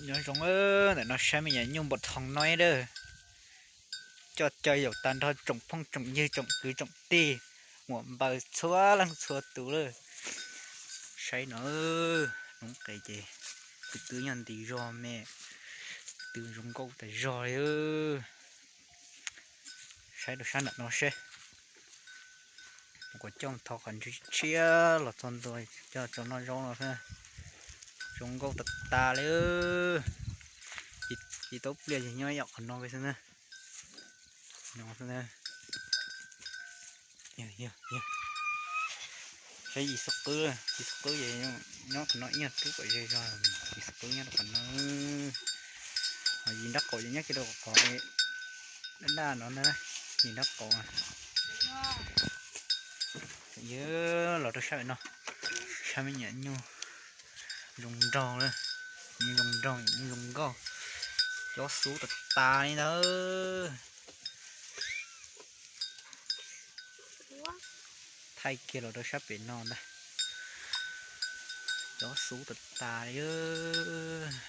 Nyob zoo, ntawm no saib me nyuam nyuj npau thoo no ib dab. Coj caw yaum tag nrho tsoom phooj tsoom ywg tsoom kwv tsoom tij, muam npaws txhua leej txhua tus lawm. Saib no, noob qes ces twb twb nyob nti zog me, twb zoo nkauj tas zog li. Saib rau sab nram no seb. Kuv coj thov qhov ntswg tshiab los txog ntua coj tso noj zaub no xwb. Zoo nkauj tas tas li. Yim taub pliaj ces nyob ib yam qhov no xwb na. No xwb na. Saib yim xub qwb, yim xub qwb ces nyob qhov no ib nyuag rub kom ze zog, yim xub qwb nyob rau qhov no. Ho yim nraub qaum ces nyob kiag rau qhov daj daj no ntag, yim nraub qaum. Yog los rau sab pem no, saib me nyuam nyuj zoo nraug, nyuj zoo nraug, nyuj zoo nkauj, cob xub tas tas li ntawd. Thaij kiag los rau sab pem no ntag, cob xub tas tas li.